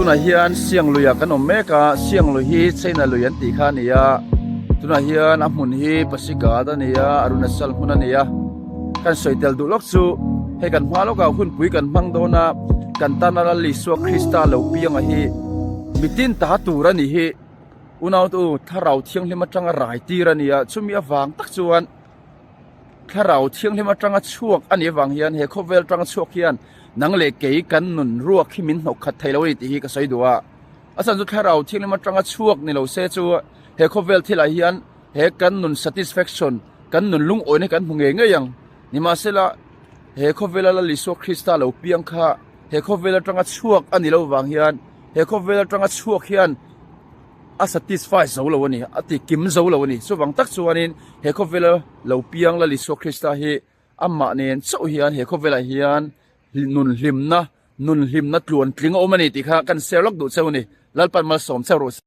Tunah hian Siang luiah kan awm mek a, Siang lui hi China lui an tih kha a ni a, tunah hian a hmun hi Pasighat a ni a, Arunachal hmun a ni a, kan sawi tel duh lawk chu hei kan hma lawkah hunpui kan hmang dawn a, kan tana Lal Isua Krista lo pianga hi mitin ta tur a nih hi unautu Thlarau Thianghlim atanga rai tir a ni a, chumi avang tak chuan Thlarau Thianghlim atanga chhuak a nih avang hian he khawvel atanga chhuak hian nang leh kei kan nun ruak hi min hnawk khat thei lo a ni tih hi ka sawi duh a. A chhan chu Thlarau Thianghlim atanga chhuak ni lo se chu he khawvel thilah hian he kan nun satisfaction, kan nun lungawina hi kan hmu ngei ngei ang. Nimahsela he khawvela Lal Isua Krista lo piang kha he khawvel atanga chhuak a ni lo vang hian he khawvel atanga chhuak hian a satisfy zo lo a ni, a ti kim zo lo a ni. Chuvang tak chuanin he khawvela lo piang Lal Isua Krista hi amah nen chauh hian he khawvelah hian nun hlimna, nun hlimna tluan tling a awm a ni tih kha kan share lawk duh cheu a ni. Lalpan malsawm cheu rawh se.